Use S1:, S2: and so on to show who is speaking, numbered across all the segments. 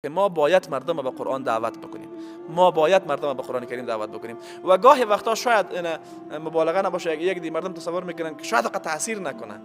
S1: ما باید مردم به قرآن دعوت بکنیم، ما باید مردم به قرآن کریم دعوت بکنیم. و گاهی وقتا شاید مبالغه نباشه، یک دی مردم تصور میکنن که شاید قد تاثیر نکنه.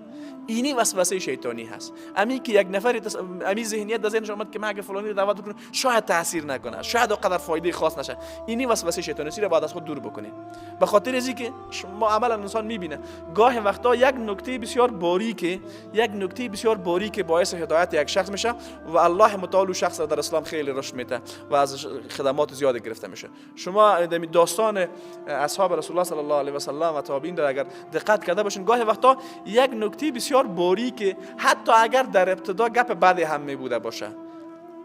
S1: اینی وسوسه شیطانی هست. امی که یک نفر امی ذهنیت در ذهنش آمد که من اگه فلانی رو دعوت بکنم شاید تاثیر نکنه، شاید قدر فایده خاص نشه. اینی وسوسه شیطانی رو باید از خود دور بکنیم. به خاطر از اینکه شما عملا انسان میبینه گاهی وقتا یک نکته بسیار باریکه، یک نکته بسیار باریکه باعث هدایت یک شخص میشه و الله متعال شخص در اسلام خیلی رشد میده و از خدمات زیاد گرفته میشه. شما در داستان اصحاب رسول الله صلی الله علیه و سلم و تابعین در اگر دقت کرده باشین، گاهی وقتا یک نکته بسیار باریکه حتی اگر در ابتدا گپ بدی هم می بوده باشه،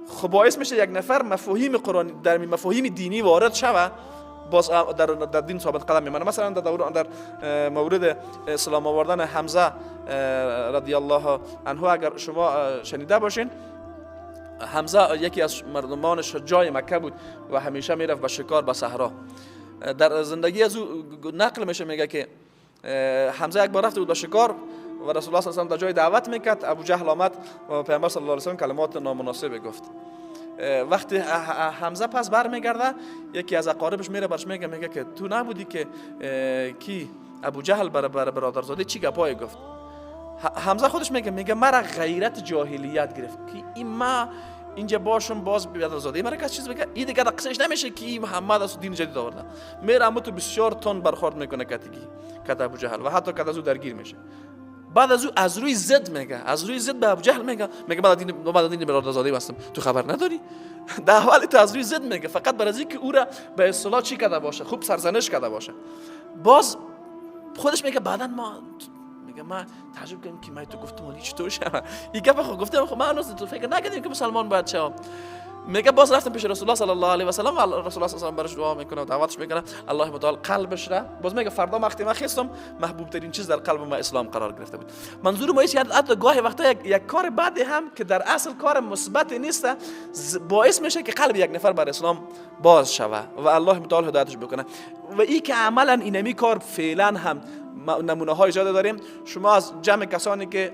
S1: خب باعث میشه یک نفر مفاهیم قرآن در مفاهیم دینی وارد شوه، باز در دین ثابت قدم میمانه. مثلا در مورد اسلام آوردن حمزه رضی الله عنه اگر شما شنیده باشین، حمزه یکی از مردمان شجاع مکه بود و همیشه میرفت به شکار به صحرا. در زندگی از او نقل میشه، میگه که حمزه یک بار رفته بود به شکار و رسول الله صلی الله علیه و در جای دعوت میکرد. ابو جهل آمد و پیامبر صلی الله علیه و سلم کلمات نامناسب گفت. وقتی حمزه پس برمیگرده، یکی از اقاربش میره برش میگه که تو نبودی که کی ابو جهل بر برادرزاده چی گپای گفت؟ حمزه خودش میگه مرا غیرت جاهلیت گرفت که این ما اینجا باشم باز برادرزاده مرا کس چیز بگه، این دیگه قصهش نمیشه که محمد از دین جدید آورده. میره اما تو بسیار تون برخورد میکنه کتگی کت ابو جهل و حتی کت از او درگیر میشه. بعد از او از روی زد میگه، از روی زد به ابو جهل میگه بعد دین برادرزاده هستم، تو خبر نداری؟ در حال تو از روی زد میگه، فقط برای اینکه او را به اصطلاح چی کرده باشه، خوب سرزنش کرده باشه. باز خودش میگه بعدا ما میگه ما تعجب کردم که من تو گفتم ولی چطور شد این گپ؟ خب گفتم خب من هنوز تو فکر نکردیم که مسلمان باید شوم. میگه باز رفتم پیش رسول الله صلی الله علیه و سلم و رسول الله صلی الله علیه و سلم براش دعا میکنه و دعوتش میکنه. الله متعال قلبش را باز میگه فردا وقتی من خستم محبوب ترین چیز در قلب ما اسلام قرار گرفته بود. منظور ما است حتی گاهی وقتا یک کار بد هم که در اصل کار مثبت نیست باعث میشه که قلب یک نفر بر اسلام باز شوه و الله متعال هدایتش بکنه. و ای که عملا اینمی کار فعلا هم نمونه های زیاد داریم. شما از جمع کسانی که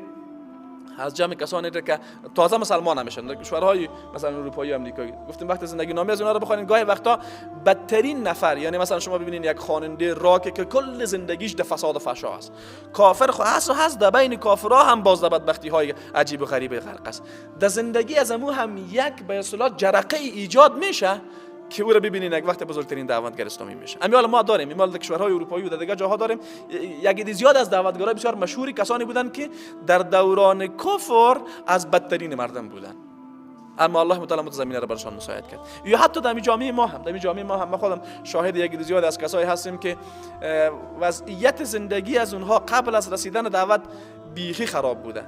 S1: تازه مسلمان نمیشن در کشورهای مثلا اروپایی و امریکایی، گفتیم وقت زندگی نامه از اونها رو بخوانین، گاهی وقتا بدترین نفر، یعنی مثلا شما ببینین یک خواننده راک که کل زندگیش در فساد و فحشا است، کافر خو هست و هست، در بین کافرها هم باز در بدبختی های عجیب و غریب غرق است. در زندگی از امو هم یک به اصطلاح جرقه ایجاد میشه که او رو ببینین یک وقت بزرگترین دعوتگر اسلامی میشه. امی حالا ما داریم، این در کشورهای اروپایی و در دیگر جاها داریم، یک زیاد از دعوتگرای بسیار مشهوری کسانی بودند که در دوران کفر از بدترین مردم بودند، اما الله متعال زمینه را برشان مساعد کرد. یا حتی در جامعه ما هم، در جامعه ما هم ما خودم شاهد یک زیاد از کسایی هستیم که وضعیت زندگی از اونها قبل از رسیدن دعوت بیخی خراب بوده.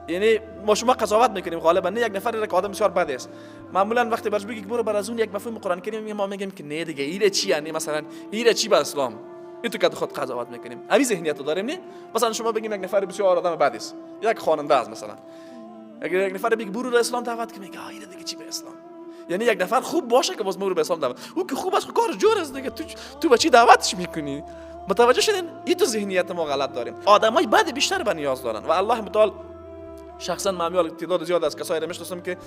S1: یعنی ما شما قضاوت میکنیم غالبا، نه یک نفر که آدم بسیار بد است، معمولا وقتی برش بگی که برو بر از اون یک مفهوم قرآن کریم، ما میگیم که نه دیگه ایره چی، یعنی مثلا ایره چی به اسلام، این تو که خود قضاوت میکنیم، همین ذهنیت رو داریم. نه مثلا شما بگیم یک نفر بسیار آدم بد است، یک خواننده است مثلا، اگر یک نفر بگی برو به اسلام دعوت که میگه ایره دیگه چی به اسلام، یعنی یک نفر خوب باشه که باز برو به اسلام دعوت، او که خوب است کار جور است دیگه، تو به چی دعوتش میکنی؟ متوجه شدین؟ این تو ذهنیت ما غلط داریم. آدمای بد بیشتر به نیاز دارن و الله متعال شخصا من تعداد زیاد از کسایی را میشناسم که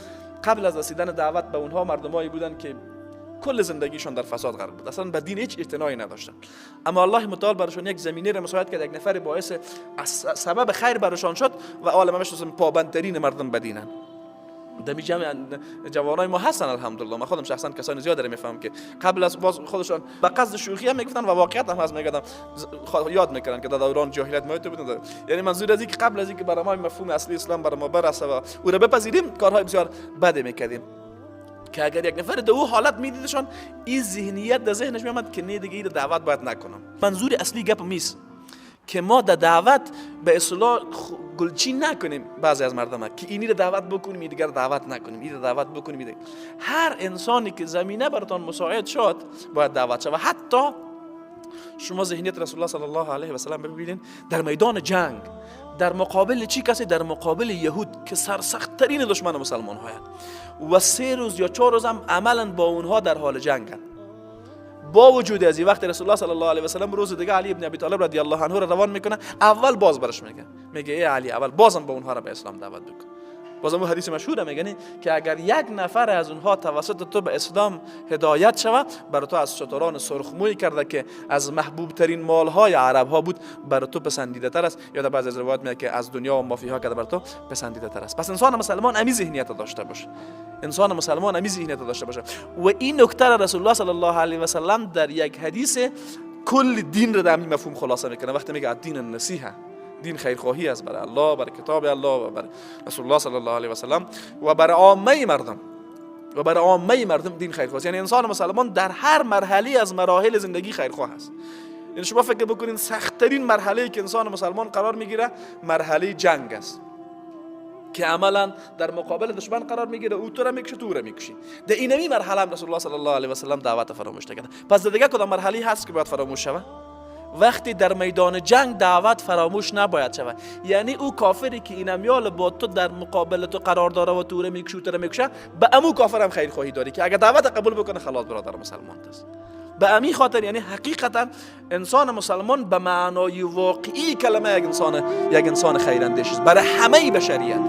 S1: قبل از رسیدن دعوت به اونها مردمایی بودن که کل زندگیشان در فساد غرق بود، اصلا به دین هیچ اعتنایی نداشتن، اما الله متعال براشون یک زمینه را مساعد کرد، یک نفر باعث سبب خیر براشون شد و عالم میشناسم پابندترین مردم به دینن. دمی جمع جوانای ما هستن الحمدلله. من خودم شخصا کسانی زیاد دارم میفهمم که قبل از باز خودشان به قصد شوخی هم میگفتن و واقعیت هم هست، میگفتن یاد میکردن که در دوران جاهلیت ما تو بودن. یعنی منظور از اینکه قبل از اینکه برای ما مفهوم اصلی اسلام برای ما برسه و او را بپذیریم، کارهای بسیار بد میکردیم که اگر یک نفر در او حالت میدیدشان این ذهنیت در ذهنش میامد که نه دیگه این دعوت باید نکنم. منظور اصلی گپ میست که ما در دعوت به اصطلاح گلچین نکنیم بعضی از مردم که اینی رو دعوت بکنیم، این دیگر دعوت نکنیم، این رو دعوت بکنیم، این. هر انسانی که زمینه براتان مساعد شد باید دعوت شود. و حتی شما ذهنیت رسول الله صلی الله علیه و سلم ببینید در میدان جنگ در مقابل چی کسی؟ در مقابل یهود که سرسخت ترین دشمن مسلمان هایند و 3 روز یا 4 روز هم عملا با اونها در حال جنگند. با وجود از این وقت رسول الله صلی الله علیه و سلم روز دیگه علی ابن ابی طالب رضی الله عنه را روان میکنه، اول باز برش میگه ای علی اول بازم با اونها را به اسلام دعوت بکن. باز همون حدیث مشهور میگنی که اگر یک نفر از اونها توسط تو به اسلام هدایت شود، بر تو از شتران سرخموی کرده که از محبوب ترین مالهای عرب ها بود، بر تو پسندیده تر است. یا در بعضی از روایات میگه که از دنیا و مافیها که بر تو پسندیده تر است. پس انسان مسلمان امی ذهنیت داشته باشه، انسان مسلمان امی ذهنیت داشته باشه. و این نکته را رسول الله صلی الله علیه و سلم در یک حدیث کل دین را در همین مفهوم خلاصه میکنه، وقتی میگه الدین النصیحه، دین خیرخواهی است برای الله، برای کتاب الله و برای رسول الله صلی الله علیه و سلم و برای عامه مردم، و برای عامه مردم دین خیرخواه. یعنی انسان مسلمان در هر مرحله از مراحل زندگی خیرخواه است. یعنی شما فکر بکنین سختترین مرحله که انسان مسلمان قرار میگیره مرحله جنگ است که عملا در مقابل دشمن قرار میگیره، او تو را میکشه، تو را میکشی. در اینمی مرحله هم رسول الله صلی الله علیه و سلم دعوت فراموش نکرده. پس دیگه کدام مرحله هست که باید فراموش شود؟ وقتی در میدان جنگ دعوت فراموش نباید شود. یعنی او کافری که این امیال با تو در مقابل تو قرار داره و تو را میکشه و تو را میکشه، به امو کافر هم خیر خواهی داری که اگر دعوت قبول بکنه خلاص برادر مسلمان است. به امی خاطر یعنی حقیقتا انسان مسلمان به معنای واقعی کلمه یک انسان خیراندیش است برای همه بشریت.